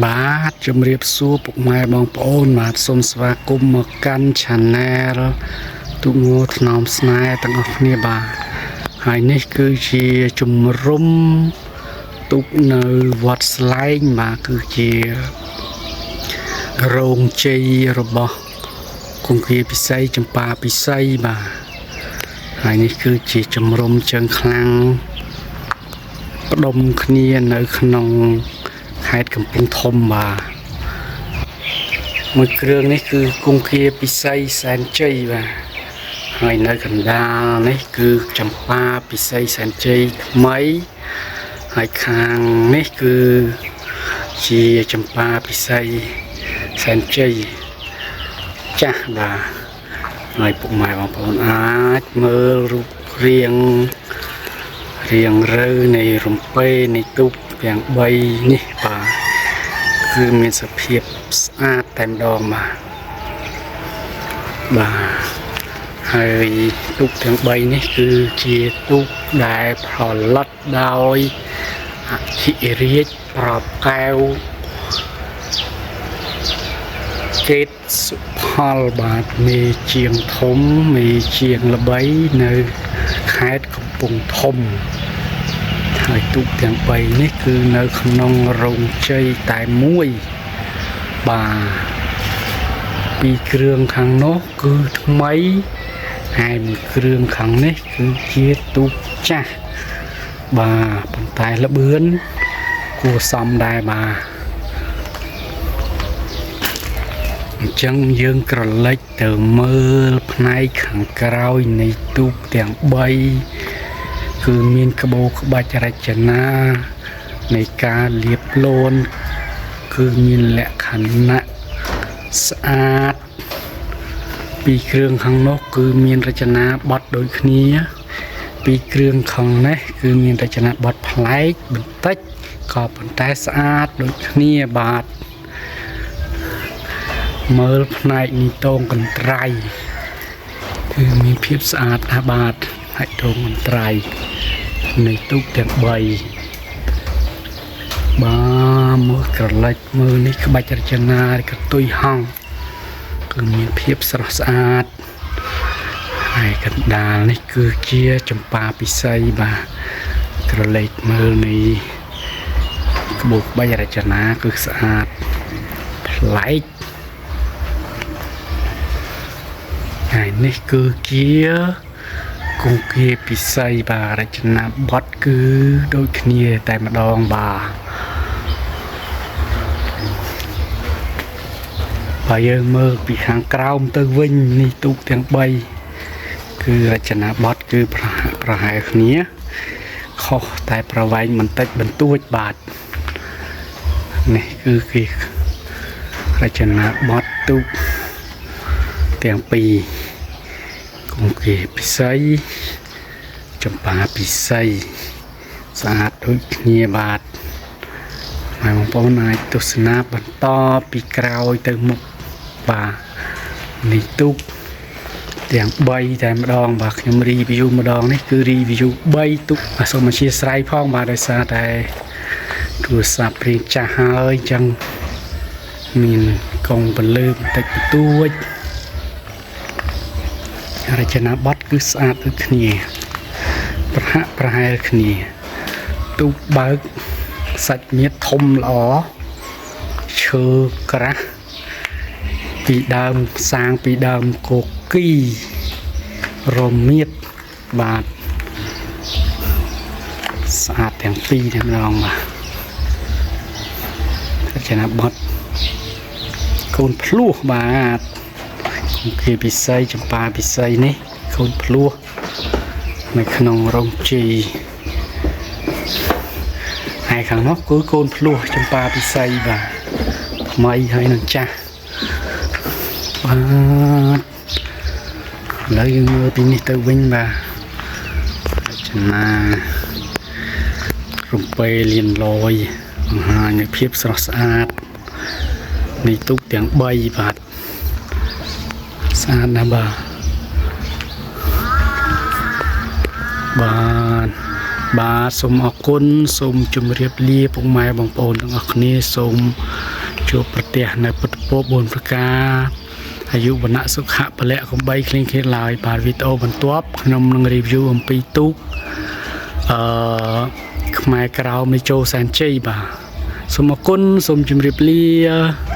បាទជំរាបសួរពុកម៉ែបងប្អូនបាទសូមស្វាគមន៍មកកាន់ Channel ទូងោថ្នមស្នេហ៍ទាំងអស់គ្នាបាទហើយនេះគឺជាជំរំទូកនៅវត្តស្លែងបាទគឺជារោងជ័យរបស់គង្គាពិសីចម្ប៉ាពិសីបាទហើយនេះគឺជាជំរំជើងខ្លាំងផ្ដុំគ្នានៅក្នុងខេត្តកំពង់ធំបាទ មួយគ្រឿងនេះគឺគង្គាពិសីសែនជ័យបាទហើយនៅកណ្ដាលនេះគឺចម្ប៉ាពិសីសែនជ័យថ្មីហើយខាងនេះគឺជាចម្ប៉ាពិសីសែនជ័យចាស់បាទហើយពុកម៉ែបងប្អូនអាចមើលរូបរាងរាងរើនៃរំពេនៃទូកទាំង3នេះបាទគឺមានសភាពស្អាតតែម្ដងបាទបាទហើយទូកទាំង3នេះគឺជាទូកដែលផលិតដោយអធិរាជប្រពកែវកេតសុផលបាទមេជាងធំមេជាងល្បីនៅខេត្តកំពង់ធំហើយទូកទាំង3នេះគឺនៅក្នុងរោងជ័យតែមួយបាទពីរគ្រឿងខាងនោះគឺថ្មីហើយមួយគ្រឿងខាងនេះគឺជាទូកចាស់បាទប៉ុន្តែល្បឿនគួរសមដែរបាទអញ្ចឹងយើងក្រឡេកទៅមើលផ្នែកខាងក្រោយនៃទូកទាំង3គឺមានក្បូរក្បាច់រចនានៃការលាបលូនគឺមានលក្ខណៈស្អាតពីគ្រឿងខាងនោះគឺមានរចនាបថដូចគ្នាពីគ្រឿងខាងនេះគឺមានរចនាបថប្លែកបន្តិចក៏ប៉ុន្តែស្អាតដូចគ្នាបាទមើលផ្នែកនេះតងកន្ត្រៃគឺមានភាពស្អាតណាស់បាទផ្នែកតងកន្ត្រៃនៃទូកទាំង3បាទមើលក្រឡេចមើលនេះក្បាច់រចនាកតុយហង្សគឺមានភាពស្រស់ស្អាតហើយកណ្ដាលនេះគឺជាចម្ប៉ាពិសីបាទក្រឡេកមើលនេះក្បូរក្បាច់រចនាគឺស្អាតប្លែកហើយនេះគឺជាគង្គាពិសីបាទរចនាបថគឺដូចគ្នាតែម្ដងបាទបើយើងមើលពីខាងក្រោមទៅវិញនេះទូកទាំង3គឺរចនាបថគឺប្រហាក់ប្រហែលគ្នាខុសតែប្រវែងបន្តិចបន្តួចបាទនេះគឺគេរចនាបថទូកទាំងពីរគង្គាពិសីចម្ប៉ាពិសីស្អាតដូចគ្នាបាទហើយបងប្អូនអាចទស្សនាបន្តពីក្រោយទៅមុខបាទនេះទូកទាំង3តែម្ដងបាទខ្ញុំ review ម្ដងនេះគឺ review 3ទូកបាទសូមអធ្យាស្រ័យផងបាទដោយសារតែទូរស័ព្ទរៀងចាស់ហើយអញ្ចឹងមានកងពលឺបន្តិចបន្តួចរចនាបថគឺស្អាតដូចគ្នាប្រហាក់ប្រហែលគ្នាទូកបើកសាច់មៀតធំល្អឈើក្រាស់ពីដើមសាងពីដើមកគីរមៀតបាទស្អាតទាំងពីរតែម្ដងបាទរចនាបថកូនភ្លោះបាទគង្គាពិសីចម្ប៉ាពិសីនេះកូនភ្លោះនៅក្នុងរោងជ័យហើយខាងនោះគឺកូនភ្លោះចម្ប៉ាពិសីបាទថ្មីហើយនឹងចាស់បាទឥឡូវយើងមើលពីនេះទៅវិញបាទរចនារំពេលៀនលយបង្ហាញនូវភាពស្រស់ស្អាតនៃទូកទាំង3បាទស្អាតណាស់បាទបាទ បាទសូមអរគុណសូមជម្រាបលាពុកម៉ែបងប្អូនទាំងអស់គ្នាសូមជួបប្រទះនៅពុទ្ធពរ4ប្រការអាយុវណ្ណៈសុខៈពលៈកំបីគ្លៀងគ្លាតឡើយបាទវីដេអូបន្ទាប់ខ្ញុំនឹង review អំពីទូកអឺខ្មែរក្រោមនៃចូលសែនជ័យបាទសូមអរគុណសូមជម្រាបលា។